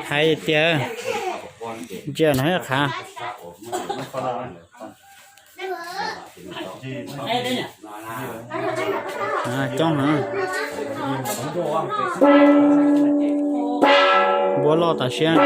Hais tias ntsia no qhav. Coob no. Npua loj tas siab.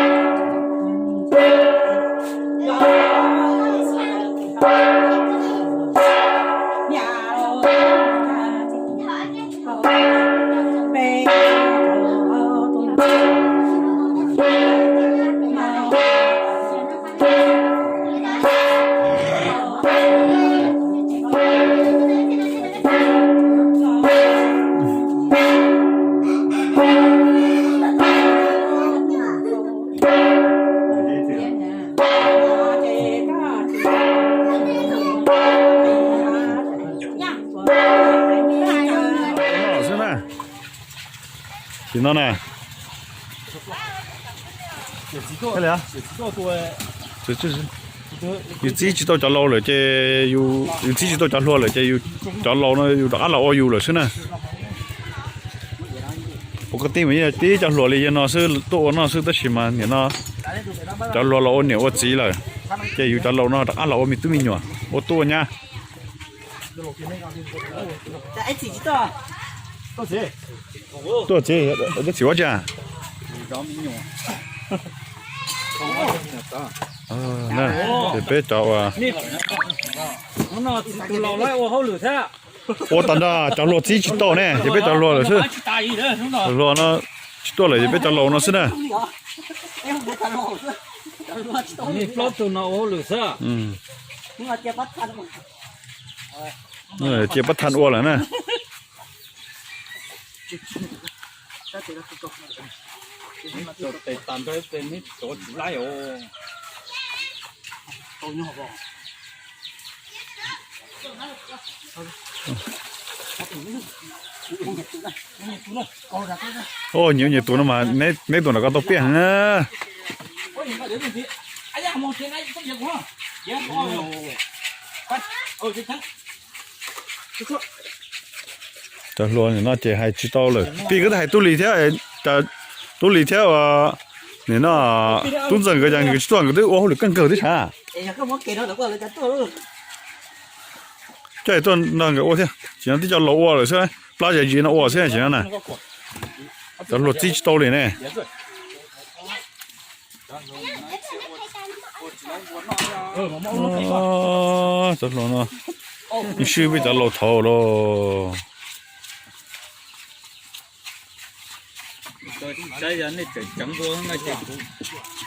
Xwb na. Tim no na. Yus txib tsis tau cov laus lawm ces, yus txib tsis tau cov hluas lawm ces yus, cov laus no yus rov qab los ua yus lawm xwb na. Ua koj tij mas yeej tib cov hluas li yog no xwb tuaj ua noj xwb tab sis mas nim no cov hluas los ua niam ua txiv lawm, ces yus cov laus no rov qab los ua me tub me nyuam ua tub ua nyab. Tuaj txiv, txiv ua tsi? Ces peb cov ua, ua tas nrho cov hluas txib tsis tau ne ces peb cov hluas lawm xwb. Cov hluas no tsis tuaj lawm ces peb cov laus no xwb na. Cia pab thaj ua lawm na. Nyias nyias tus no mas neb tus nram ko tau piaj heev na. Cov hluas nim no ces hais tsis tau lawm. Pij, koj twb hais Tub Lis thiab, Tub Lis thiab ua, nim no Tub Ntxawm nkawd cas nkawd tsis tuaj, nkawd twb ua hauj lwm kawg nkaus thiab sav. Coj tuaj nrog nkawd ua thiab, tsis no tib co laus ua lawm xwb, plab zis zis no ua xwb tsis no na. Cov hluas txib tsis tau li ne. Cov hluas no, swb peb cov laus thaud los.